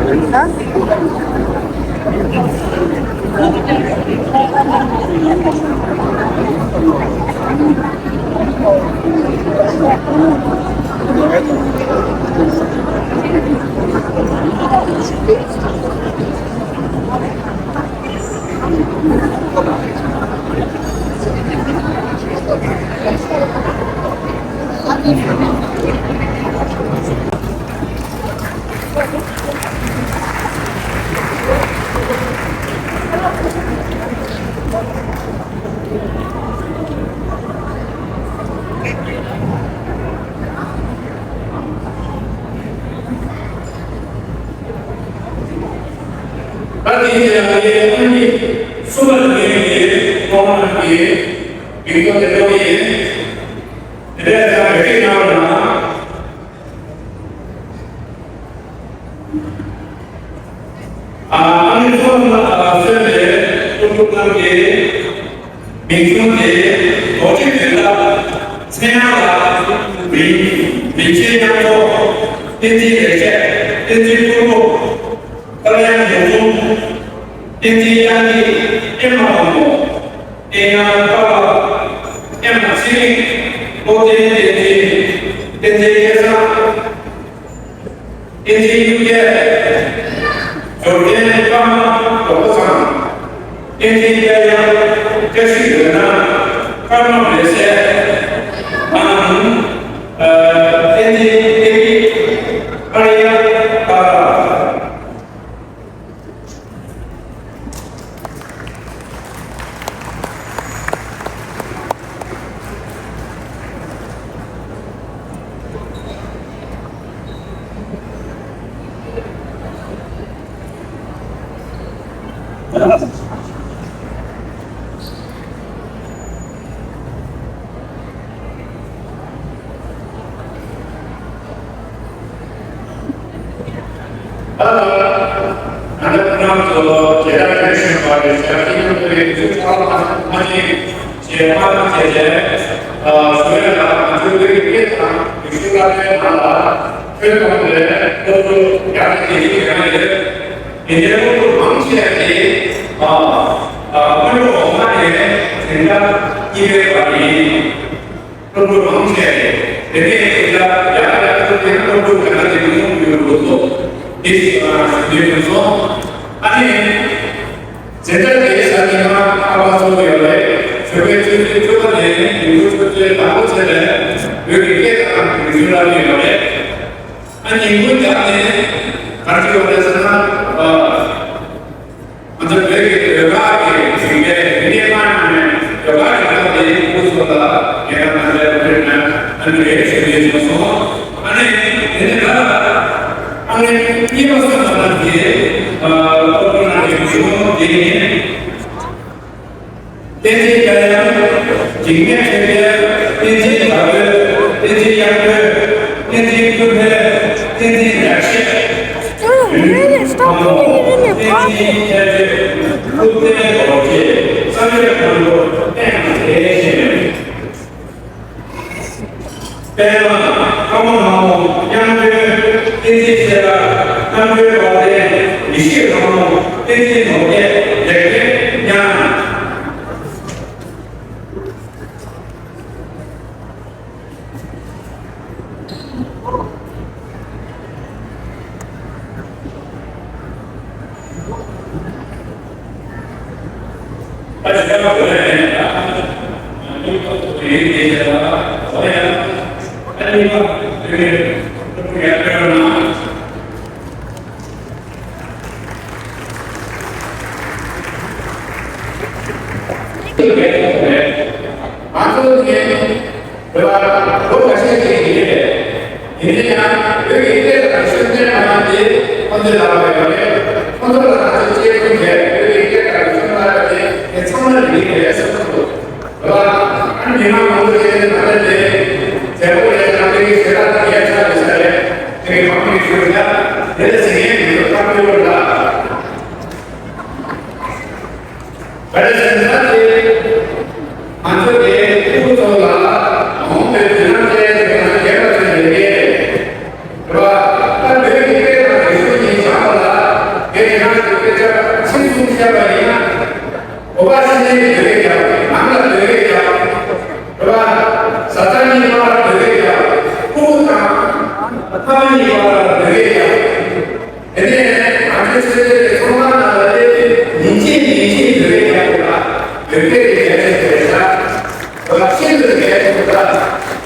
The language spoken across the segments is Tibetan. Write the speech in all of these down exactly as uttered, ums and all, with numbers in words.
ད་དེ་ཡང་ངའི་ཨ་ནི་གསུམ་པ་ལ་ངའི་ཐོག་མ་གི་མིང་ཐོ་དེ་ཐོག་ཡིན། དེ་འདྲ་ཡང་རེ་རེ་གནང་རོགས་གནང་། ཨ་ནི་ཚོ་ལ་གསོལ་བའི་སློབ་ཕྲུག་རྣམས་ཀྱིས་མིང་གཞུང་དེ་རྡོ་རྗེ་དོན་དག་མཚན་ཡང་ལ་རིན་རིན་ཆེན་དབྱངས་མཚོ། བསྟན་འཛིན་ལེགས་བཤད། བསྟན་འཛིན་ཕུར་བུ། དཀར་དབྱངས་ཡིག་འཛུམ། བསྟན་འཛིན་དབྱངས་སྐྱིད། ཨེ་མ་དབང་མོ། ཨེ་དབྱངས་དཔའ་བ། ཨེ་མ་ཚེ་རིང་། བློ་ལྡན་བསྟན་འཛིན། བསྟན་འཛིན་སྐལ་བཟང་། བསྟན་འཛིན་གཡུ་རྒྱལ། འབྱོར་ལྡན་ཀརྨ་རྡོ་རྗེ་ཚང་། བསྟན་འཛིན་དཔལ་དབྱངས། བཀྲ་ཤིས་འོད་སྣང་། ཀརྨ་འོད་ཟེར། དང་། ཨ། བསྟན་འཛིན་བསྟན་སྐྱིད། ཨརྱ་ཏ་ར། ད་ང་ཚོ་ཁོང་རྣམ་ཚོ་མཇལ་དར་སྒྲེང་བཞིན་པ་རེད་ཟེར་ཨ་ནི་ཁྱོད་ཚོས་ཚུར་ཕྱག་ལ་མ་ཅིག་ཞེས་མ་དང་བཅས་ཏེ་ཞུ་ཡ་ལ། ང་ཚོའི་བོད་ཀྱི་སྐད་དང་རིག་གཞུང་བསླབ་པའི་ནང་ལ་ཁྱོད་ཚོ་ནས་སློབ་གསོ་ཡག་གི་གལ་ཆེན་ཡོད་རེད། དེ་འདྲའི་སློབ་ཕྲུག་མང་ཆེ་བ་དེ་ཨ་ཨ་སྔོན་འགྲོ་འོག་མ་ནས་འཛིན་གྲྭ་གཉིས་པའི་བར་ཡིན། སློབ་ཕྲུག་མང་ཆེ་དེ་ནས་འཛིན་གྲྭ་ཡག་ཡག་ཏུ་དེ་སློབ་ཕྲུག་ག་ན་དེ་མི་ཡོང་གི་ཡོད་འདུག་ཟེར་དེ་ཞིག་ང་ཞུ་འདོད་བྱུང་སོང་། ཨ་ནི་འཛིན་གྲྭ་དེའི་ས་ནས་མ་ཨ་ཕ་ཚོ་ཡོད་རེད། བོད་པའི་ཆུ་ཚོད་བཅུ་པ་ནས་ཉིན་གུང་ཆུ་ཚོད་དང་པོ་བྱས་ནས་བོད་ཀྱི་སྐད་དང་རིག་གཞུང་བསླབ་ཀྱི་ཡོད་རེད། ཨ་ཉིན་གུང་རྒྱབ་ནས་ག་རེ་ཡོད་རེད་ཟེར་ན། ཨ། ང་ཚོ་བོད་ཀྱི་ཟློས་གར་གྱི་ཞིང་ཁའི་མི་སྣའི་ཁང་ནང་ནས་ཟློས་གར་གྱི་ཐོག་དེ་སྐུ་གཟུགས་ལ་ཉེ་རང་ང་ཚོའི་བོད་ནང་ཨ་ནི་རེད་ཞུ་ཡས་བྱུང་སོང་། ཨ་ནི་དེ་ནས་ད་ཨ་ནི་གཉིས་པ་སོང་ཙང་དེ་ཨ་སློབ་གྲྭ་ནང་གི་བྱུང་དེ་ཡིན། བསྟན་འཛིན་དཔལ་དབྱངས། འཇིགས་མེད་ཆོས་རྒྱལ། བསྟན་འཛིན་དར་གོས། བསྟན་འཛིན་གཡང་འགྲོས། བསྟན་འཛིན་ཀུན་ཕན། བསྟན་འཛིན་ཡར་ཤེས། ཡུལ་ཕག་མོ། བསྟན་འཛིན་ཁྱད་ཆོས། ཐུབ་བསྟན་རྡོ་རྗེ། བསམ་ཡས་ཁང་ལོ། བསྟན་དང་དེ་བཞིན། པདྨ། ཀརྨ་དབང་མོ། གཡང་སྒྲོན། བསྟན་འཛིན་ཤེས་རབ། རྣམ་གྲོལ་དཔལ་ལྡན། ཡེ་ཤེས་དབང་མོ། བསྟན་འཛིན་ནོར་རྒྱས། ལེགས་ལྡན་གཡང་། ང་ཚོ་ནི་བོད་པ་ལོ་ཁ་ཤས་ཤིག་ཡིན་པས། ཡིན་ན་ཡང་བོད་ཀྱི་སྐད་དང་ཤུགས་ལྡན་མ་ཡིན་ཏེ་ཁོང་ཚོའི་ལག་པ་ཡོད་རེད། ཁོང་ཚོ་ལ་ང་ཚོས་གཅེས་འཛིན་བྱས་བོད་ཀྱི་སྐད་དང་ཤུགས་ལྡན་པ་དེ་དེ་ཚང་མ་ལ་ཡིན་པས་བསམ་གྱི་འདུག་བོད་པ་ཨ་མི་མང་མང་པོ་ཞིག་ནི་ང་ཚོ་དེ་མཛད་སྒོ་ཡང་དེ་གའི་ཞལ་ལག་དེ་ཡར་ཆགས་ཡོད་ས་རེད། དེ་གའི་མང་པོ་ཞིག་ཞུ་ཡ་དེ་ལ་ཟིན་ཡས་མི་འདུག་ཁ་ཕྱོགས་ལ། ག་རེ་ཟེར་ན་དེ། ང་ཚོ་དེ་ཕྲུ་གུ་ཚོ་ལ་མ་འོངས་པའི་དུས་རབས་ཅན་དེ་ང་ཚོ་རྒྱལ་བ་ཚོས་ལས་ཀའི་རེད་བ། ད་བོད་ཀྱི་སྐད་དང་རིག་གཞུང་གཉིས་སྦྱངས་པ་ལ་ ཤིན་ཏུ་ནས་ཐུགས་ཁྲོ། བོད་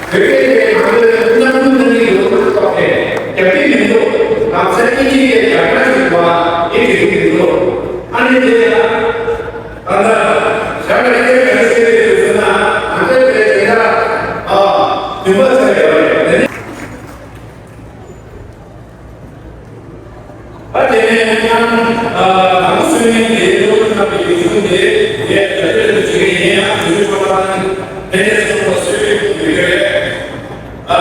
སྐད་དེ་ང་ཚོས་མཉམ་དུ་གནང་གི་ཡོད་ཐོག་ནས་རྒྱབ་ཀྱི་མི་འདུག་ང་ཚོའི་ཨིན་ཇི་སྐད་རྒྱབ་སྐྱོར་ཞིག་པ་ཡིན་གྱི་མི་འདུག་ཨ་ནི་དེ་ཡང་ད་ལྟ་ཞག་ལ་སྐད་ག་རེ་བཤད་ཀྱི་ཡོད་ཟེར་ན། ང་ཚོའི་བོད་དེ་འདྲ་ཨ་མུན་པ་ཚ་ཡོད་རེད། ད་དེ་ནས་ཡང་ཨ་ནང་སུན་མིན་དེ་ལོ་ཁ་པའི་ཡུལ་གཞུང་དེ་ངས་ད་ལྟ་ལ་བྱེད་ཀྱི་ཡིན། ཡང་དུས་ཚོད་ཁོ་ན་ཕན་ཚུན་ཚོགས་པ་སུས་ཡོད་ཀྱི་རེད། ཨ་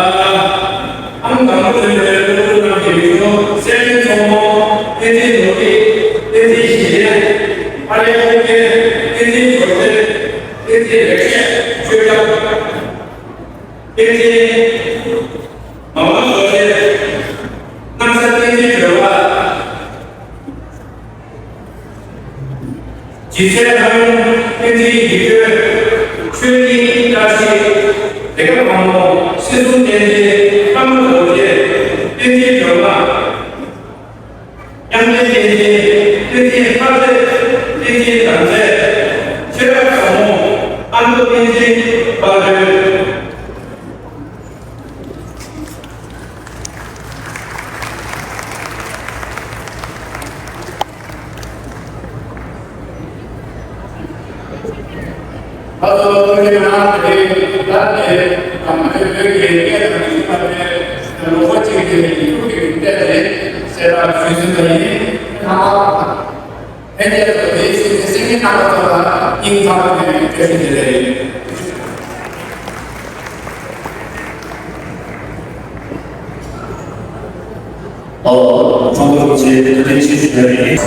ཨང་དང་པོ་དེ་ནས་ལོ་ཁ་པའི་ཡུལ་གཞུང་སེ་བན་ཚོང་མོ། བསྟན་འཛིན་ནོར་བུ། བསྟན་འཛིན་ཞི་བདེ། ཨ་རིའི་ཨོ་རྒྱན། བསྟན་འཛིན་ཇོ་བོ་རྗེ། བསྟན་འཛིན་ལེགས་བཤད་ཆོས་སྐྱབས། བསྟན་འཛིན་མ་མ་རྡོ་རྗེ། སྣང་ས་བསྟན་འཛིན་སྒྲོལ་མ། ཇི་སྲས་ལྷ་ཡུམ་བསྟན་འཛིན་ཡིད་སྤྲུལ། ཆོས་དབྱིངས་བཀྲ་ཤིས། དེ་ཀ་མ་མོ། སྲིད་གསུམ་བསྟན་འཛིན་ཀརྨ་རྡོ་རྗེ། བསྟན་འཛིན་སྒྲོལ་མ། ཉམས་ལྡན་བསྟན་འཛིན་བསྟན་འཛིན་ལྷ་རྩེ། བསྟན་འཛིན་དམ་རྩེ། ཆེ་བ་ཟབ་མོ། ཨ་མདོ་བསྟན་འཛིན་དཔལ་སྒྲོན། ད་དུང་ཐུགས་རྗེ་གནང་། དེ་རིང་ད་ནི་ཨ་མ་དེ་བོད་ཀྱི་སྐད་དང་རིག་གཞུང་ལ་ལོ་ངོ་གཅིག་ལྡན་པའི་ཡིག་ཐོག་གི་མིང་བརྡས་ཏེ་གསལ་བསྒྲགས་ཞུས་ཟིན་པ་ཡིན། ཐ་མ་ལྷན་རྒྱས་ཚོ་དེའི་ཆེད་དུ་སེམས་ངན་རྣམ་པ་ཚོ་ལ་སྙིང་ཐག་པ་ནས་བཀྲ་ཤིས་བདེ་ལེགས་ཡིན། ཨོ། ཚོགས་གཙོ་རིན་པོ་ཆེ་བཀའ་དྲིན་ཆེ་ཞུ་བ་ཡིན།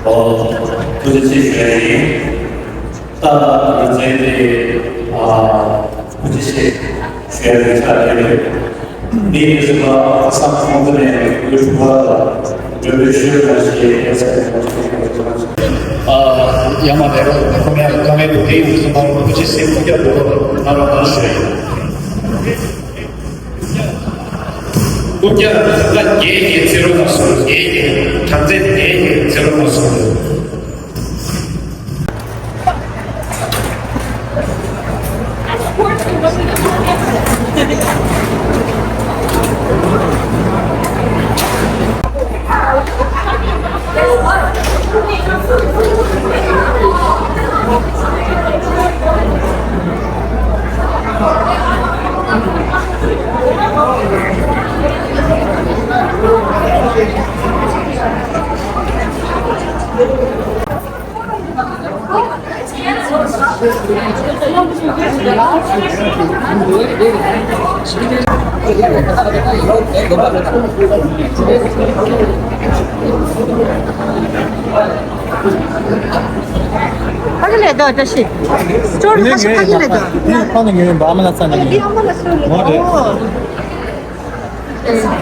ཨོ། ཐུགས་རྗེ་ཆེ་ཞུ་ཡ་ཡིན། ད་ལྟ་མཛད་དེ། ཨ། ཐུགས་རྗེ་ཆེ་ཞུ་ཡ་ཡིན་ཆ་དེ་རེད། འདི་ཡིན་ཟེར་བ་ཁ་སང་ཁོང་ཚོ་ནས་གུས་ཕུལ་བ་ལ་འབྲེལ་བའི་ཤུལ་ལ་ཞེས་ཡ་ཚ་ཡ་ཚ་ཞུ་ཡ་ཚ། ཨ། ཡ་མ་རེད། ཁོ་མོ་ཡ་ཀ་མེད་དུ་དེ་ཡིན་ཟེར་བ་ཐུགས་རྗེ་ཆེ་སྐུ་རྒྱབ་འགྲོ་བ་ང་རང་ང་ཞུ་ཡ་ཡིན། སྐུ་རྒྱབ་ལ་རྒྱལ་གྱི་རྩེ་རུ་མ་སོང་། རྒྱལ་གྱི་གྲངས་ཚད་རྒྱལ་གྱི་རྩེ་རུ་མ་སོང་། ཕ་གི་ལས་དོ་བཀྲ་ཤིས། སྤྲོ་རུ་ཁ་ཤས་ཕ་གི་ལས་དོ། འདི་ཁོ་ནས་ངའི་ཨ་མ་ལ་ས་ནས། འདི་ཨ་མ་ལ་སོ་ལས། ཨོ།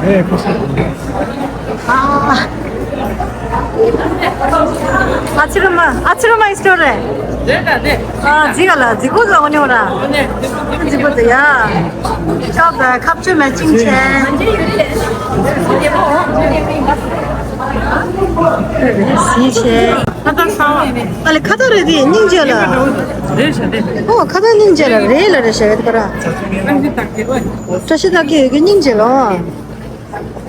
ཨེ་ཁོ་ཤེས། ཨ། ཨ་ཚི་རུ་མ། ཨ་ཚི་རུ་མ་ཨི་སི་ཊོར་རེད། རེད་ད་རེད། ཨ་ཇི་ག་ལ་ཇི་གོ་ཟ་འོ་ནི་འོ་ར། འོ་ནི་ཇི་གོ་ཟ་ཡ། ཅོག་ག་ཁབ་ཆུ་མེ་ཅིང་ཆེ། སི་ཆེ། ཁ་བཏགས་གསར་བ། ཨ་ལེ་ཁ་བཏགས་རེད་དེ་སྙིང་རྗེ་ལ། རེད་ཤ་རེད། ཨོ་ཁ་བཏགས་སྙིང་རྗེ་ལ་རེད་ལ་རེད་ཤ་རེད་པ་ར། བཀྲ་ཤིས་རྟགས་བཀྲ་ཤིས་རྟགས་ཀྱི་སྙིང་རྗེ་ལ།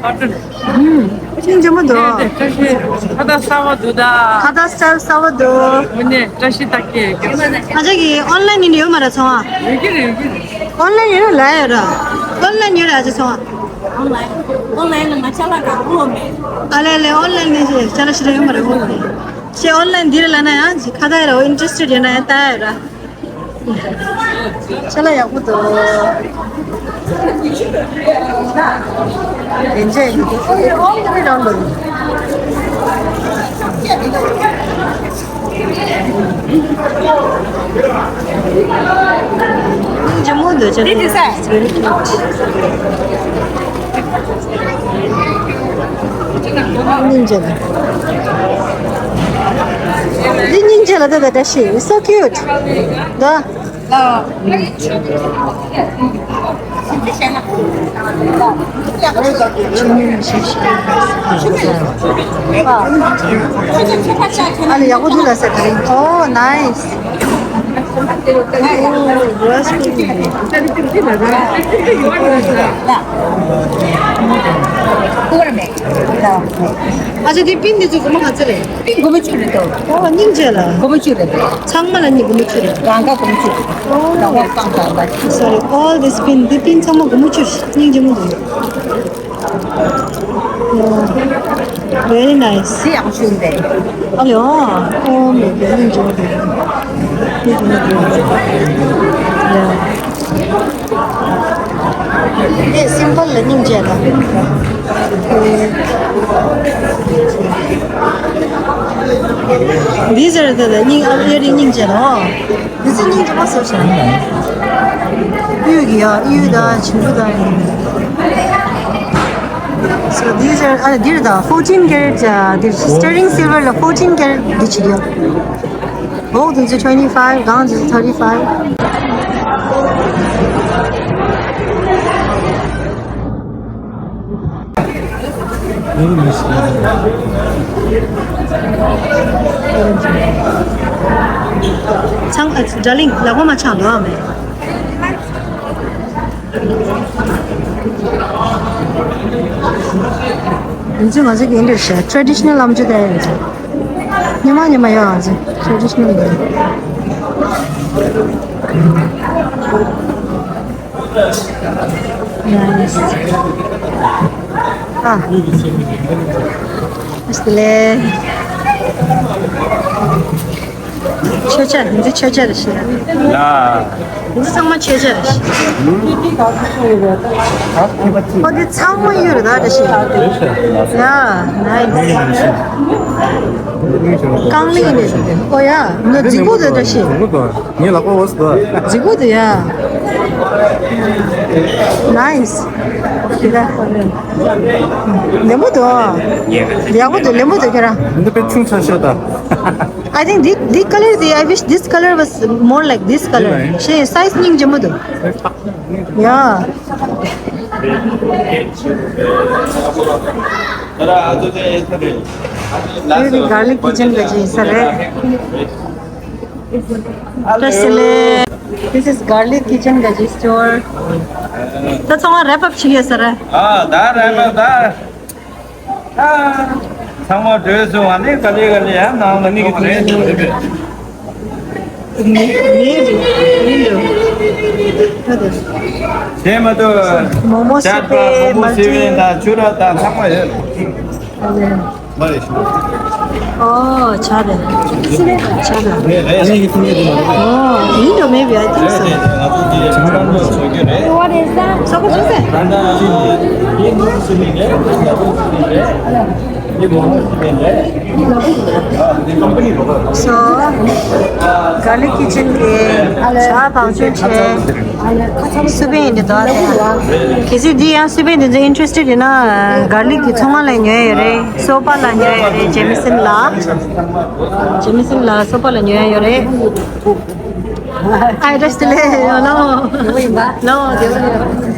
ཨ་ཏུ། ཨུམ། སྙིང་རྗེ་མོ་འདུག། ཁ་བཏགས་གསར་བ་འདུག་ད། ཁ་བཏགས་སི་ཊལ་གསར་བ་འདུག། འོ་ནས་བཀྲ་ཤིས་རྟགས་བཀྲ་ཤིས། ཨ་ཅག་གི་ཨོན་ལན་ནི་ཡོད་མ་རེད་ཚོང་ཨ། ཡོད་ཀྱི་རེད་ཡོད་ཀྱི་རེད། ཨོན་ལན་ཡོད་རེད་ལ་ཡོད་ར། ཨོན་ལན་ཡོད་རེད་ཨ་ཅག་ཚོང་ཨ། ཨོན་ལན། ཨོན་ལན་ལ་ང་ཅ་ལག་གང་ཡོད་མེད། ཨ་ལེ་ལེ་ཨོན་ལན་ནི་ཅ་ལག་ཞིག་ཡོད་མ་རེད་ཨོན་ལན། ཅེ་ཨོན་ལན་འདི་རེད་ལ་ན་ཡང་ཁ་བཏགས་ཡོད་ར། ཨིན་ཊི་རེ་སི་ཊེཌ་ཡོད་ན་ཡང་ལྟ་ཡོད་ར། ཅ་ལག་ཡག་པོ་འདུག། ཡིན་གཅིག་ཡིན་གཅིག་ཨོ་ཡིན་རང་འདུག། སྙིང་རྗེ་མོ་འདུག་ཅ་ལག། This is it. Very cute. སྙིང་རྗེ་ལ། འདི་སྙིང་རྗེ་ལ་ད་ད་བཀྲ་ཤིས། It's so cute. ད། ཨ་ལེ་ཡག་པོ་འདུག་ལ་ཟེར་ད་རིང་། Oh, nice. Oh, raspberry. ཨ་ཅག་འདི་པིན་འདི་ཚོ་སྒོར་མོ་ག་ཚོད་རེད། པིན་སྒོར་མོ་བཅུ་རེད་དོ། ཨོ་སྙིང་རྗེ་ལ། སྒོར་མོ་བཅུ་རེད་དོ། ཚང་མ་ལ་ནི་སྒོར་མོ་བཅུ་རེད། རང་ག་སྒོར་མོ་བཅུ་རེད། ཨོ། རང་ག་སྒོར་མོ་བཅུ་རེད། Sorry, all this pin. འདི་པིན་ཚང་མ་སྒོར་མོ་བཅུ་རེད། སྙིང་རྗེ་མོ་འདུག། Very nice. འདི་ཡག་པོ་བྱུང་རེད། ཨ་ལེ་ཨོ། ཨོ་མེ་གི་སྙིང་རྗེ་མོ་འདུག། སྙིང་རྗེ་མོ་འདུག། Yeah. སིམ་པལ་ལ་སྙིང་རྗེ་ལ། འདི་ཟེར་ད་ད་སྙིང་ཨ་ཡ་རི་སྙིང་རྗེ་ལ། འདི་ཚོ་སྙིང་རྗེ་མ་བཟོ་བྱ། གཡུ་གི་ཡ་གཡུ་ད་ཆུ་ད། So these are, uh, འདིར་ད་fourteen carat, uh, འདིར་sterling silver ལ་fourteen carat འདི་ཆི་ཡ། འོག་འདི་ཚོ་twenty five, སྒང་འདི་ཚོ་thirty five. ཚང་ཨ་ཌར་ལིང་ལག་པ་མ་འཆང་འདུག་ཨ་མེ། འདི་ཚོ་ང་ཚོ་གི་འདིར་ཤ་traditional ལམ་ཆུ་དེ་ཡོད། ཉི་མ་ཉི་མ་ཡོད་ང་ཚོ་traditional འདི། Nice. ཨ། ཨ་སྟི་ལེ། མཆོད་ཆ། འདི་མཆོད་ཆ་རེད་ཤི། ཡ། འདི་ཚང་མ་མཆོད་ཆ་རེད་ཤི། ཨོ་འདི་ཚང་མ་ཡོད་རེད་ད་རེད་ཤི། ཡ། Nice. རྐང་གླིང་རེད། ཨོ་ཡ། འདི་རྫིག་པོ་འདི་རེད་ཤི། ངའི་ལག་པ་འོ་སི་དོ། རྫིག་པོ་འདུག་ཡ། Nice. ལེ་མོ་འདུག་ཡག་པོ་འདུག་ལེ་མོ་འདུག་ཁྱེད་རང་། འདི་དཔེ་ཆུང་ཆ་ཤོས་དང་། I think this, this color, the, I wish this color was more like this color. ཤེ་སའི་ཛི་སྙིང་རྗེ་མོ་འདུག་ཡ། འདི་garlic kitchen ག་ཅིག་ས་རེད། བཀྲ་ཤིས་བདེ་ལེགས། This is garlic kitchen ག་ཅིག་store. ད་ཚང་མ་རེབ་ཨབ་བྱེད་ཀྱི་ཡོད་ས་རེད། ཨ་ད་རེབ་ཨབ་ད། ཨ་ཚང་མ་འགྲོས་སོང་ཨ་ནི་ག་ལེ་ག་ལེ་ཡ་ནང་ལ་ནི་གི་ཐུང་ཡ་ནི་རེད། དེ་མ་གཏོགས་མོག་མོག་ཆར་པ་སི་པན་མོག་མོག་སི་པན་དང་ཆུ་ར་དང་ཚང་མ་ཡོད། ཨོ་ཆ་རེད། ཆ་རེད། ཨོ་ཡིན་འགྲོ་མེད་པའི་ཨ་ཐིམ་སོང་། What is that? སོག་པོ་ཆུ་ཚན། So, garlic kitchen གི་ཇ་བང་ཆུ་ཆེ། སི་པན་འདི་དག་དེ། གལ་སྲིད་འདི་ཡང་སི་པན་འདི་ཚོ་interested ཡིན་ན་garlic གི་ཚོང་ཁང་ལ་ཉོ་ཡོད་རེད། སོ་པ་ལ་ཉོ་ཡོད་རེད། ཇེ་མི་སན་ལ། ཇེ་མི་སན་ལ་སོ་པ་ལ་ཉོ་ཡ་ཡོད་རེད། ཨ་ཡ་བཀྲ་ཤིས་བདེ་ལེགས། ལོ། ལོ་བདེ་པོ་ཡོད།